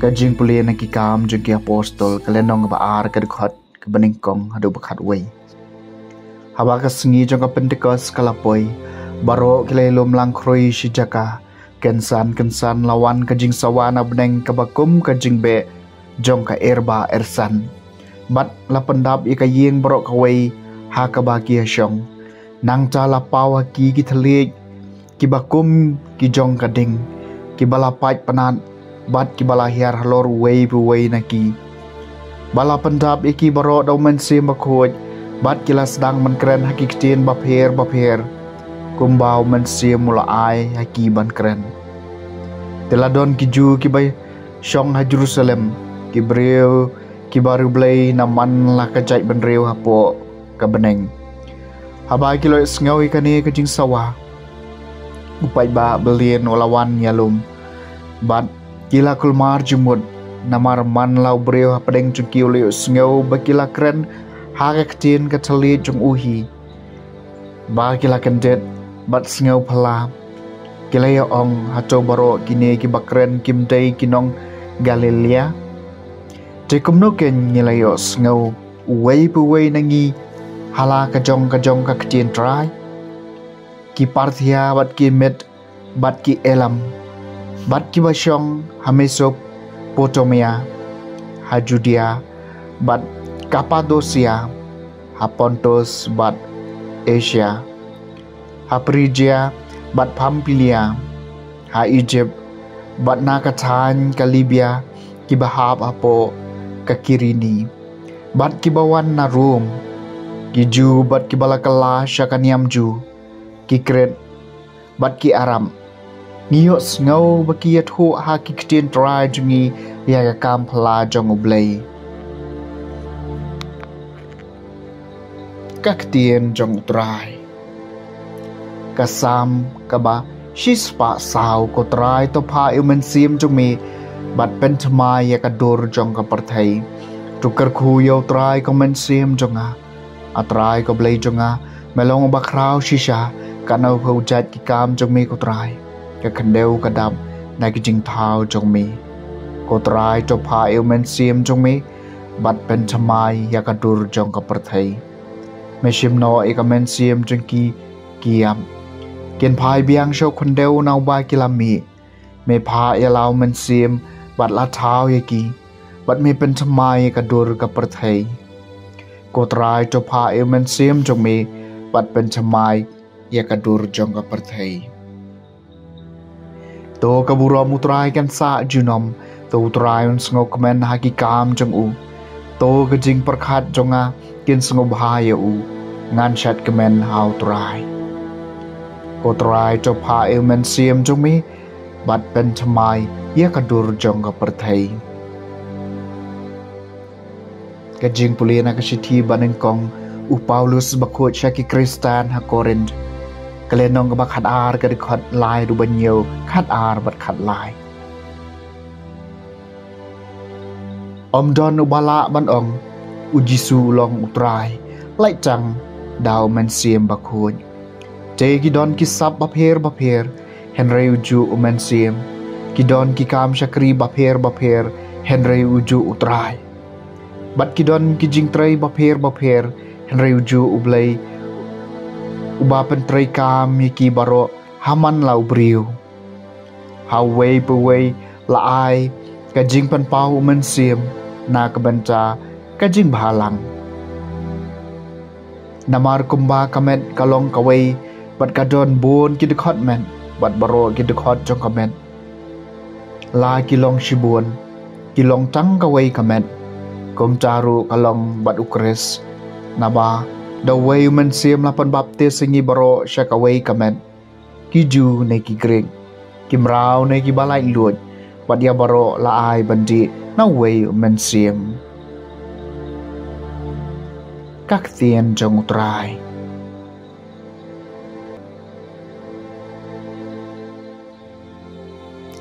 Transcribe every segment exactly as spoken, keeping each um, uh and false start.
Ka jingpule na ki kam jong ki apostol, ka lynnong kaba ar, ka dkhot kaba nyngkong haduh ba khatwei. Haba ka sngi jong ka Pentekost ka la poi, baroh ki la ïalum lang khrui shi jaka, kynsan kynsan la wan ka jingsawa na bneng kaba kum ka jingbeh jong ka erbah ersan. Bad la pyndap ïa ka ïing baroh kawei ha kaba ki ïashong. Nangta la paw ha ki ki thylliej kiba kum ki jong ka ding, kiba la pait pynat, bad kiba la hiar halor uwei pa uwei na ki. Ba la pyndap ïa ki baroh da u Mynsiem Bakhuid, bad ki la sdang ban kren ha ki ktien bapher bapher, kumba u Mynsiem u la ai ha ki ban kren. Te la don ki Jiw kiba shong ha Jerusalem, ki briew kiba riewblei na man la ka jaitbynriew hapoh ka bneng. Haba ki la ïohsngew ïa kane ka jingsawa, u paidbah byllian u la wan ïalum, bad ki la kulmar jingmut, namar man la u briew hapdeng jong ki u la ïohsngew ba ki la kren ha ka ktien ka thylliej jong u hi. Ba ki la kyndit bad sngewphylla, ki la ïa ong, hato baroh kine kiba kren kim dei ki nong Galilea? Te kumno keiñ ngi la ïohsngew uwei pa uwei na ngi ha la ka jong ka jong ka ktien Trai? Ki Parthia bad ki Mid bad ki Elam, bad kiba shong ha Mesopotamia, ha Judia bad Kapadosia, ha Pontus bad Asia, ha Phrijia bad Pamphylia, ha Ijipt bad na ka thaiñ ka Libia, kiba hap hapoh ka Kirene, bad kiba wan na Rom, ki Jiw bad kiba la kylla sha ka niam Jiw, ki Krit bad ki Arab. Ngi ïohsngew ba ki ïathuh ha ki ktien Trai jong ngi ïa ka kam phylla jong U Blei. Ka ktien jong U Trai. Ka Salm kaba shispah saw. Ko Trai, to phah ïa u mynsiem jong me bad pynthymmai ïa ka dur jong ka pyrthei. To kyrkhu ïa U Trai, ko mynsiem jong nga. A Trai ko Blei jong nga, me long uba khraw shisha, katno ba u jait ki kam jong me ko Trai. Ka khyndew ka dap na ki jingthaw jong me. Ko Trai, to phah ïa u mynsiem jong me bad pynthymmai ïa ka dur jong ka pyrthei. Me shim noh ïa ka mynsiem jong ki ki ïap. Kin phai biang sha u khyndew na uba ki la mih. Me phah ïa la u mynsiem bad la thaw ïa ki, bad me pynthymmai ïa ka dur ka pyrthei. Ko Trai, to phah ïa u mynsiem jong me bad pynthymmai ïa ka dur jong ka pyrthei. To ka burom U Trai kan sah junom, to U Trai un sngewkmen ha ki kam jong u. To ka jingpyrkhat jong nga kin sngewbha ïa u, ngan shad kmen ha U Trai. Ko Trai, to phah ïa u mynsiem jong me bad pynthymmai ïa ka dur jong ka pyrthei. Ka jingpule na ka shithi ba nyngkong u Paulus bakhuid sha ki Khristan ha Korinth. Ka lynnong kaba khatar, ka dkhot lai haduh ba hynñiew, khatar bad khatlai. Ym don uba lah ban ong, U Jisu u long U Trai, lait tang da u Mynsiem Bakhuid. Te ki don ki sap bapher bapher, hynrei u juh u Mynsiem. Ki don ki kam shakri bapher bapher, hynrei u juh U Trai. Bad ki don ki jingtrei bapher bapher, hynrei u juh U Blei, uba pyntreikam ïa ki baroh ha man la u briew. Ha uwei pa uwei la ai ka jingpynpaw u Mynsiem na ka bynta ka jingbhalang. Namar kumba ka met ka long kawei, bad ka don bun ki dkhot met, bad baroh ki dkhot jong ka met la ki long shibun, ki long tang kawei ka met. Kumta ruh ka long bad U Khrist. Naba da uwei u Mynsiem la pynbaptis ïa ngi baroh sha kawei ka met, ki Jiw ne ki Grik, ki mraw ne kiba laitluid, bad ïa baroh la ai ban dih na uwei u Mynsiem. Ka ktien jong U Trai.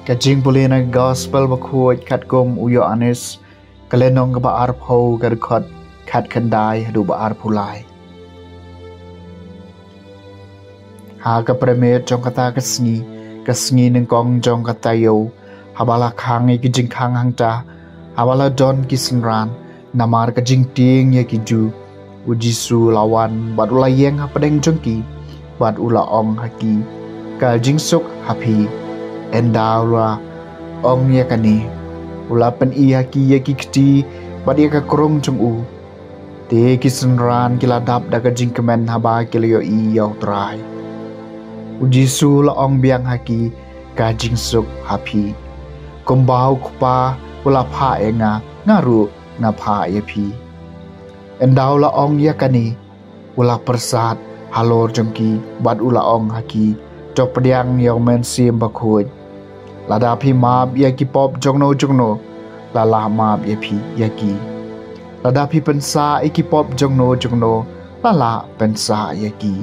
Ka jingpule na ka Gospel bakhuid katkum u Ïoannis, ka lynnong kaba arphew, ka dkhot khatkhyndai haduh ba arphew lai. Ha ka pyrmit jong kata ka sngi, ka sngi nyngkong jong ka taïew, Haba la khang ïa ki jingkhang hangta, haba la don ki synran, namar ka jingtieng ïa ki Jiw, u Jisu u la wan bad u la ïeng hapdeng jong ki, bad u la ong ha ki, ka jingsuk ha phi. Ynda u la ong ïa kane, u la pyni ha ki ïa ki kti bad ïa ka krung jong u. Te ki synran ki la dap da ka jingkmen haba ki la ïohi ïa u Trai. U Jisu u la ong biang ha ki, ka jingsuk ha phi. Kumba u Kpa u la phah ïa nga, nga ruh nga phah ïa phi. Ynda u la ong ïa kane, u la pyrsad halor jong ki bad u la ong ha ki, to pdiang ïa u Mynsiem Bakhuid. Lada phi map ïa ki pop jongno jongno, la lah map ïa phi ïa ki. Lada phi pynsah ïa ki pop jongno jongno, la lah pynsah ïa ki.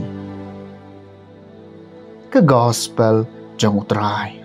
Ka Gospel jong u Trai.